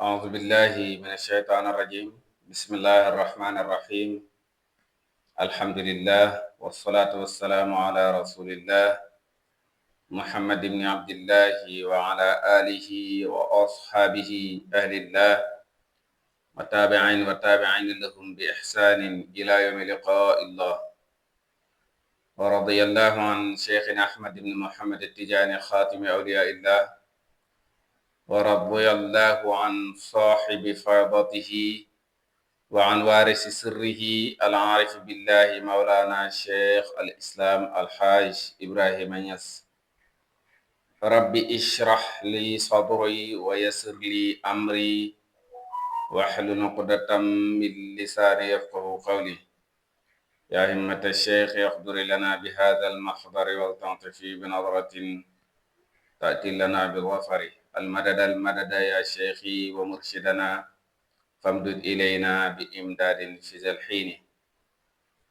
أعوذ بالله من الشيطان الرجيم. بسم الله الرحمن الرحيم. الحمد لله والصلاة والسلام على رسول الله محمد بن عبد الله وعلى آله وأصحابه أهل الله وتابعين لهم بإحسان إلى يوم لقاء الله. ورضي الله عن شيخنا أحمد بن محمد التجاني خاتم أولياء الله، ورضي الله عن صاحب فيضته وعن وارث سره العارف بالله مولانا شيخ الإسلام الحاج إبراهيم يس. ربي اشرح لي صدري ويسر لي أمري واحلل عقدة من لساني يفقه قولي. يا همة الشيخ احضر لنا بهذا المحضر ولتعطفي بنظرة تأتي لنا بالظفر. المدد يا شيخي ومرشدنا famdud ilayna bi imdaadin fi zal xiini.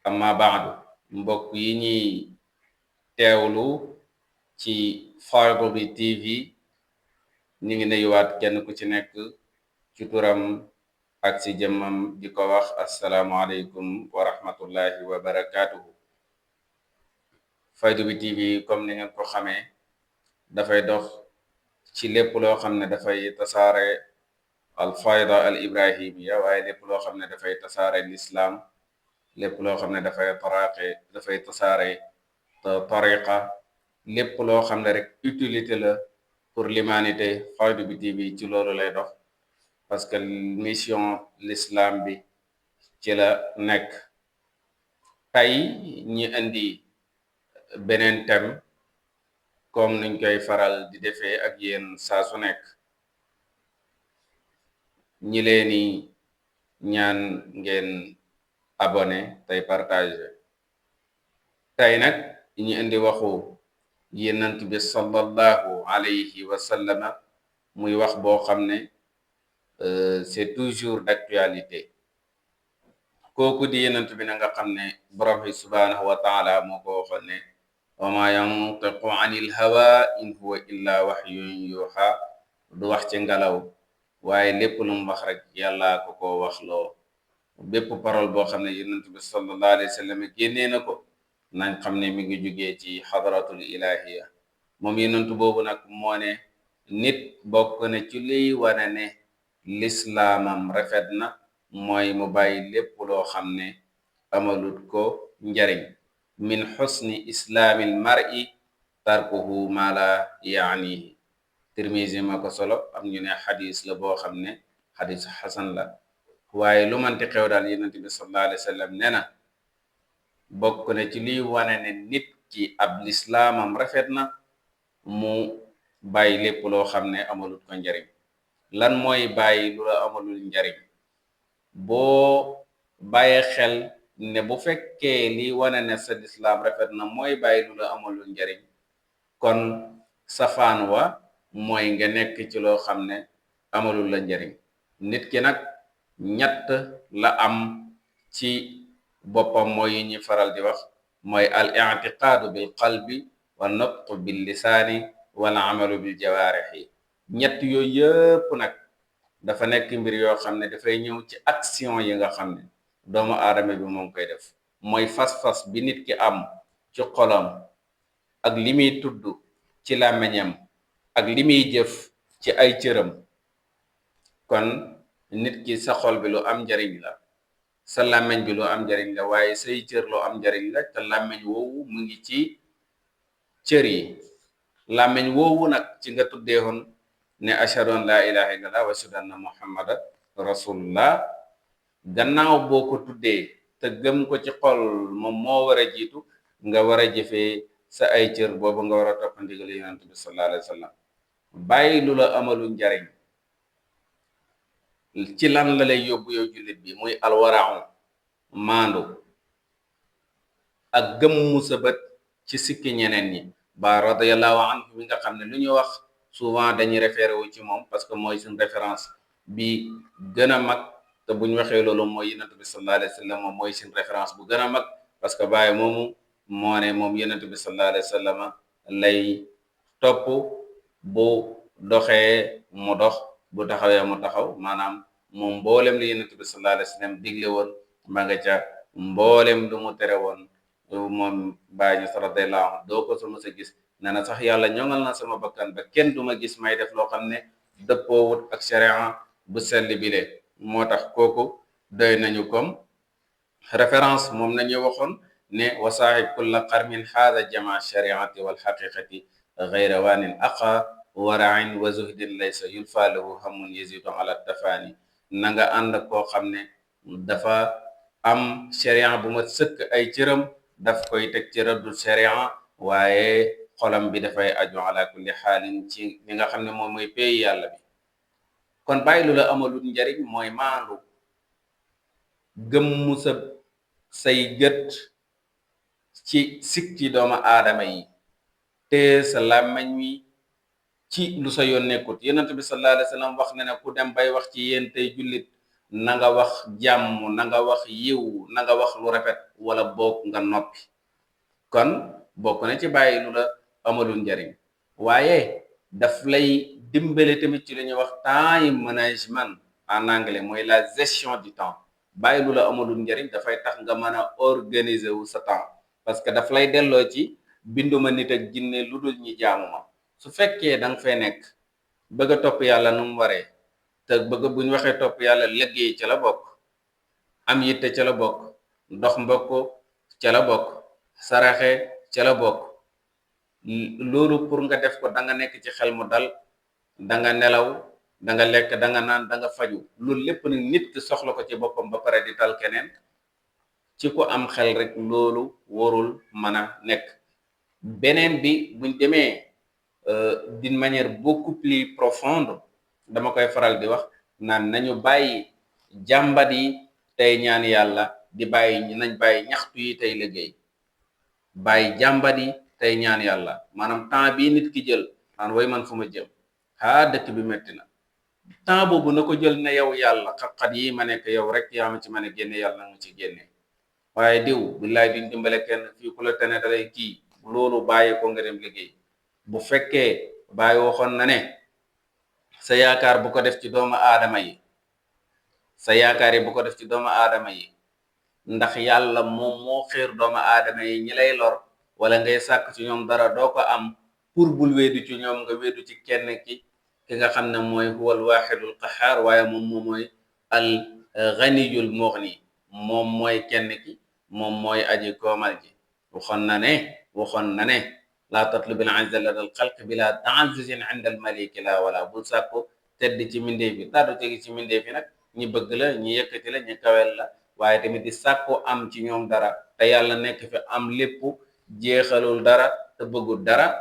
amma baadu, mbokk yi ñuy teewlu ci Fayda bi TV, ñu ngi nuyuwaat kenn ku ci nekk ci turam ak ci jëmmam di ko wax asalaamualeykum wa rahmatullahi wa barakaatuhu. Fayda bi TV comme ni ngeen ko xamee dafay dox ci lépp loo xam ne dafay tasaare al fayda al ibrahimiya, waaye lépp loo xam ne dafay tasaare lislaam, lépp loo xam ne dafay tasaare tariqa, lépp loo xam ne rek utilité la pour l'humanité. Fayda bi TV ci loolu lay dox, parce que mission l'islam bi ci la nekk. tey ñi indi beneen thème comme niñ koy faral di defee ak yéen saa su nekk. ñi leeni ñaan ngeen abonné tey partage. tey nag ñu indi waxu yonent bi sallallahu alayhi wa sallama, muy wax boo xam ne c'est toujours d'actualité. kooku di yonent bi na nga xam ne borom bi subhanahu wa taala moo ko waxoon ne wa ma yantiqu anil hawa in huwa illa wahyun yuha. du wax ci ngelaw, waaye lépp lu mu wax rek yàlla ko wax loo. bépp parole boo xam ne yonent bi sallallahu alayhi wa sallam génnee na ko, nañ xam ne mi ngi jugee ci xadratul ilahiya. moom yonent boobu nag moo ne nit bokk na ci liy wane ne lislaamam rafet na mooy mu bàyyi lépp loo xam ne amalut ko njariñ. min xusni islaamil mar'i tarkuhu ma la yaanihi. Tirmisi ma ko solo, am ñu ne xadis la boo xam ne xadis xasan la. waaye lu manti xew daal yonent bi sallallahu alayhi wa sallam nee na bokk na ci liy wane ne nit ki ab lislaamam rafet na mu bàyyi lépp loo xam ne amalut ko njariñ. lan mooy bàyyi lu la amalul njariñ? boo bàyyi xel ne bu fekkee liy wane ne sa lislaam rafet na mooy bàyyi lu la amalul njariñ, kon safaan wa mooy nga nekk ci loo xam ne amalul la njariñ. nit ki nag ñett la am ci boppam, mooy yi ñuy faral di wax, mooy al i'tiqaadu bil qalbi wa nutqu bil lisaani wal amalu bil jawaarixi. ñett yooyu yëpp nag dafa nekk mbir yoo xam ne dafay ñëw ci action yi nga xam ne doomu aadama bi moom koy def. mooy fas-fas bi nit ki am ci xolam ak li muy tudd ci làmmiñam ak li muy jëf ci ay cëram. kon nit ki sa xol bi lu am njariñ la, sa làmmiñ bi lu am njariñ la, waaye say cër lu am njariñ la. te làmmiñ woowu mu ngi ci cër yi. làmmiñ woowu nag ci nga tuddeewoon ne ashhadu an laa ilaha illallah wa ashhadu anna muhammadan rasulullah. gannaaw boo ko tuddee te gëm ko ci xol, moom moo war a jiitu. nga war a jëfee sa ay cër boobu, nga war a topp ndigal yonent bi sallallahu alayhi wa sallam. bàyyi lu la amalu njariñ ci lan la lay yóbbu yow jullit bi? muy alwaraaw, maandu, ak gëmmu sa bët ci sikki ñeneen ñi. ba radiyallahu anhu mi nga xam ne lu ñu wax souvent dañuy référé wu ci moom, parce que mooy suñ référence bi gën a mag. te buñ waxee loolu mooy yonent bi sallallahu alayhi wa sallam, moom mooy suñ référence bu gën a mag, parce que bàyyi moomu moo ne moom yonent bi sallallahu alayhi wa sallam lay topp. bu doxee mu dox, bu taxawee mu taxaw, maanaam moom mboolem li yonent bi sallallahu alayhi wa sallam digle woon ma nga ca, mboolem lu mu tere woon moom bàyyi ñu radiyallahu anhu doo ko sama sa gis. nee na sax yàlla ñoŋal na sama bakkan ba kenn du ma gis may def loo xam ne dëppoowut ak sharia bu sell bi le. moo tax kooku doy nañu comme référence. moom nañu waxoon ne wa saaxib kulla qarmin haada jama shariati wal xaqiqati gayra waanin aqa warain wa zuhdin laysa yulfa lahu hamun yazidu ala tafaani. na nga ànd koo xam ne dafa am sharia bu ma sëkk ay cëram, daf koy teg ci rëddu sharia, waaye xolam bi dafay aju ala kulli xaalin ci li nga xam ne moom mooy pay yàlla bi. kon bàyyi lu la amalul njariñ mooy maandu, gëmmu say gët ci sikki doomu aadama yi, te sa làmmeñ wi ci lu sa yoon nekkut. yonent bi sallallahu alayhi wa sallam wax na ne ku dem bay wax ci yéen tey jullit, na nga wax jàmm, na nga wax yiw, na nga wax lu rafet, wala boog nga noppi. kon bokk na ci bàyyi lu la amalul njariñ. waaye daf lay dimbale tamit ci li ñuy wax time management en anglais, mooy la gestion du temps. bàyyi lu la amalul njariñ dafay tax nga mën a organiser wu sa temps, parce que daf lay delloo ci binduma nit ak jinne lu dul ñi jaamu ma. su fekkee da nga fay nekk bëgg a topp yàlla nu mu waree, te bëgg, bu ñu waxee topp yàlla, liggéey ca la bokk, am yitte ca la bokk, dox mbokk ca la bokk, saraxe ca la bokk. loolu pour nga def ko da nga nekk ci xel mu dal, da nga nelaw, da nga lekk, da nga naan, da nga faju. loolu lépp nag nit ki soxla ko ci boppam ba pare di tal keneen. ci ko am xel rek loolu warul mën a nekk. beneen bi buñ demee d'une manière beaucoup plus profonde, dama koy faral di wax naan nañu bàyyi jàmbat yi tey ñaan yàlla, di bàyyi nañ bàyyi ñaxtu yi tey liggéey. bàyyi jàmbat yi tey ñaan yàlla, maanaam temps bii nit ki jël naan way man fu ma jëm, dëkk bi metti na, temps boobu na ko jël ne yow yàlla xat-xat yi ma nekk yow rek yaa ma ci mën a génne, yàlla nga ci génne. waaye diw billaay duñ dimbale kenn, fii ku la tene dalay kii. loolu bàyyi ko nga dem liggéey. bu fekkee bàyyi waxoon na ne sa yaakaar bu ko def ci doomu aadama yi, sa yaakaar yi bu ko def ci doomu aadama yi, ndax yàlla moom moo xeer doomu aadama yi ñi lay lor wala ngay sàkk ci ñoom dara doo ko am, pour bul wéedu ci ñoom nga wéedu ci kenn ki nga xam ne mooy huwal waaxidul qaxaar, waaye moom mooy al ganiyul mughni, moom mooy kenn ki, moom mooy aji koomal ji. waxoon na ne laa tatlubil izza ladal xalq bila ta'azzuzin inda al maliki la wala. bul sàkku tedd ci mindee fi, daadu tegi ci mindee fi nag ñi bëgg la, ñi yëkkati la, ñi kawel la, waaye tamit di sàkku am ci ñoom dara, te yàlla nekk fi am lépp, jeexalul dara te bëggul dara,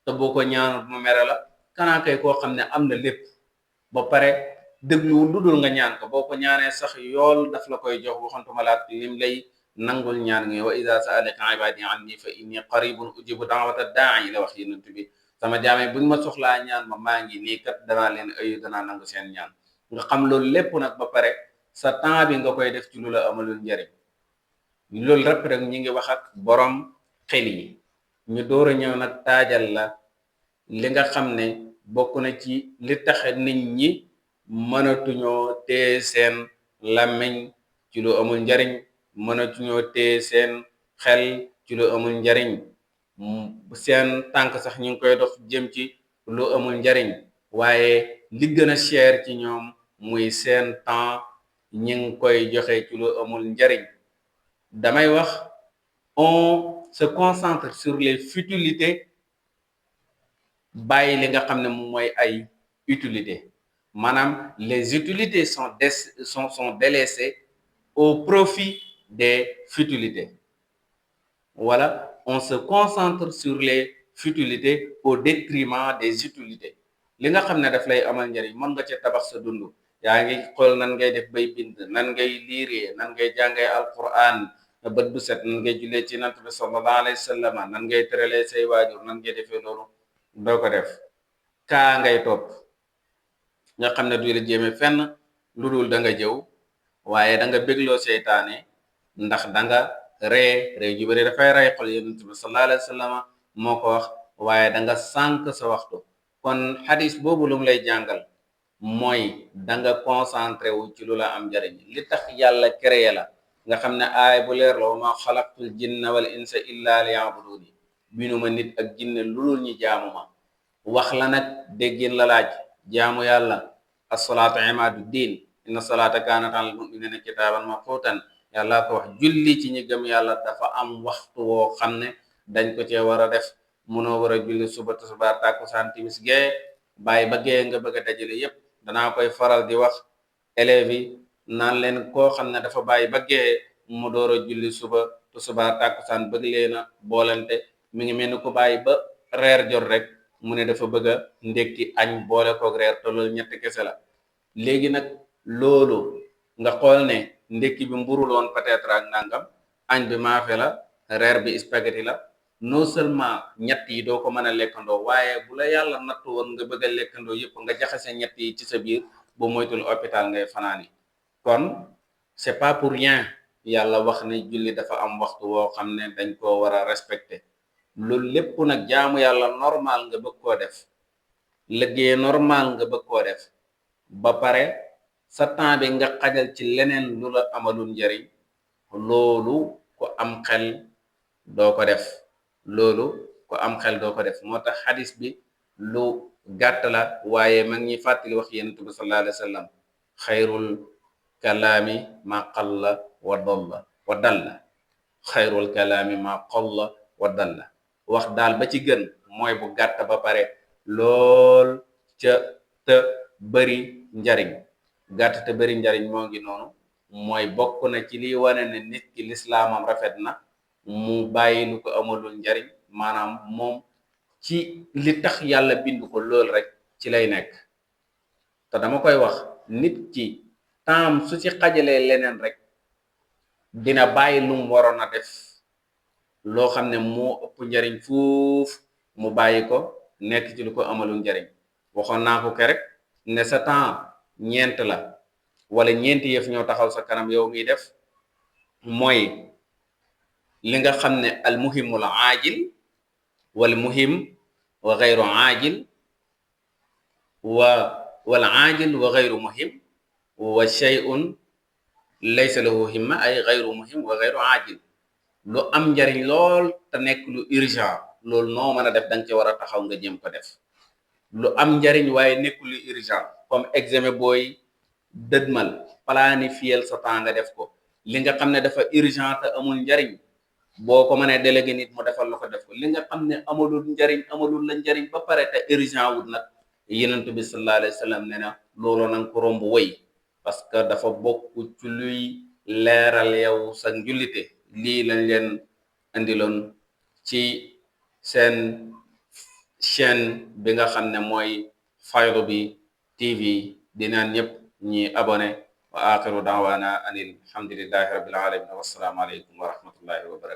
te boo ko ñaanut mu mere la. kanaa kay koo xam ne am na lépp ba pare dégluwul lu dul nga ñaan ko, boo ko ñaanee sax yool daf la koy jox, waxantuma laat lim lay nangul ñaan ngi. wa iza sa'alaka ibadi anni fa inni qaribun ujibu da'wata da'i, la wax yonent bi, sama jaame buñ ma soxlaa ñaan ma, maa ngi nii kat danaa leen ayu, danaa nangu seen ñaan. nga xam loolu lépp nag ba pare sa temps bi nga koy def ci lu la amalul njariñ. loolu rek rek ñi ngi wax ak borom xel yi, ñu door a ñëw nag taajal la li nga xam ne bokk na ci li tax nit ñi mënatuñoo téye seen làmmiñ ci lu amul njariñ, mënatuñoo téye seen xel ci lu amul njariñ, seen tànk sax ñu ngi koy dox jëm ci lu amul njariñ. waaye li gën a cher ci ñoom muy seen temps, ñi ngi koy joxe ci lu amul njariñ. damay wax on se concentre sur les futilités, bàyyi li nga xam ne moom mooy ay utilité. maanaam les utilités sont délaissées au profit des futilités. Voilà, on se concentre sur les futilités au détriment des utilités. li nga xam ne daf lay amal njariñ mën nga ca tabax sa dund. yaa ngi xool nan ngay def bay bind, nan ngay liiree, nan ngay jàngee alquran bët bu set, nan ngay jullee ci Yonent bi sallallahu alayhi wa sallam, nan ngay tëralee say waajur, nan ngay defee loolu, doo ko def. kaa ngay topp nga xam ne du la jéeme fenn lu dul da nga jëw, waaye da nga bégloo seytaane, ndax da nga ree ju bari dafay rey xol. Yonent bi sallallahu alayhi wa sallam moo ko wax. waaye da nga sànq sa waxtu. kon xadis boobu lu mu lay jàngal mooy danga concentré wu ci lu la am njariñ. li tax yàlla créé la nga xam ne aay bu leer la wa ma xalaqtul jinna wal insa illa liya'buduni binuma nit ak jinne lulul ñi jaamu ma. wax la nag déggin la laaj. jaamu yàlla as-salaatu imaadu diin inna salaata kaanat alal mu'minina kitaaban mawquutan yàlla ko wax. julli ci ñi gëm yàlla dafa am waxtu woo xam ne dañ ko cee war a def. munoo war a julli suba tisbaar takkusaan timis gee bàyyi ba gee nga bëgg a dajale yépp. danaa koy faral di wax élèves yi naan leen koo xam ne dafa bàyyi ba gee mu door a julli suba tisbaar takkusaan bëgg leen a boolante mi ngi mel ni ku bàyyi ba reer jot rek mu ne dafa bëgg a ndékki añ boole koog reer te loolu ñetti kese la. léegi nag loolu nga xool ne ndékki bi mburul woon peut-être ak nangam, añ bi maafe la, reer bi spaghetti la. non seulement ñett yi doo ko mën a lekkandoo waaye bu la yàlla nattu woon nga bëgg a lekkandoo yëpp nga jaxase ñett yi ci sa biir bu moytul hôpital ngay fanaani. kon c'est pas pour rien yàlla wax ne julli dafa am waxtu woo xam ne dañ koo war a respecter. loolu lépp nag jaamu yàlla normal nga bëgg koo def, liggéey normal nga bëgg koo def ba pare sa temps bi nga xajal ci leneen lu la amalul njariñ, loolu ko am xel doo ko def. loolu ko am xel doo ko def. moo tax xadis bi lu gàtt la waaye mag ñi fàttali wax yonent bi sallallahu alayhi wa sallam xayrul kalaami ma qalla wa dalla xayrul kalaami ma qalla wa dalla. wax daal ba ci gën mooy bu gàtt ba pare lool ca te bari njariñ. gàtt te bari njariñ moo ngi noonu mooy bokk na ci liy wane ne nit ki lislaamam rafet na mu bàyyi lu ko amalul njariñ, maanaam moom ci li tax yàlla bind ko lool rek ci lay nekk. te dama koy wax nit ki temps su ci xajalee leneen rek dina bàyyi lu mu waroon a def loo xam ne moo ëpp njariñ fuuf mu bàyyi ko nekk ci lu ko amalul njariñ. waxoon naa ko ke rek ne sa temps ñeent la wala ñeenti yëf ñoo taxaw sa kanam yow miy def, mooy li nga xam ne al muhimul aajil wal muhim wa gayru aajil wal aajil wa gayru muhim wa shay'un laysa lahu himma ay gayru muhim wa gayru aajil. lu am njariñ lool te nekk lu urgent loolu noo mën a def danga ci war a taxaw nga jëm ko def. lu am njariñ waaye nekkul lu urgent comme examen booy dëdmal planifier sa temps nga def ko. li nga xam ne dafa urgent te amul njariñ boo ko mënee délégué nit mu defal la ko def ko. li nga xam ne amalul la njariñ ba pare te urgent wut nag Yonent bi sallallahu alayhi wa sallam nee na loolu nanga ko romb woy, parce que dafa bokk ci luy leeral yow sa njullite. lii lañ leen andiloon ci seen chaîne bi nga xam ne mooy Fayda bi TV. dinaan ñëpp ñi abonné wa axiru daawaana anil hamdulillahi rabbil alamin wassalaamu aleykum wa rahmatullahi wa barakatuh.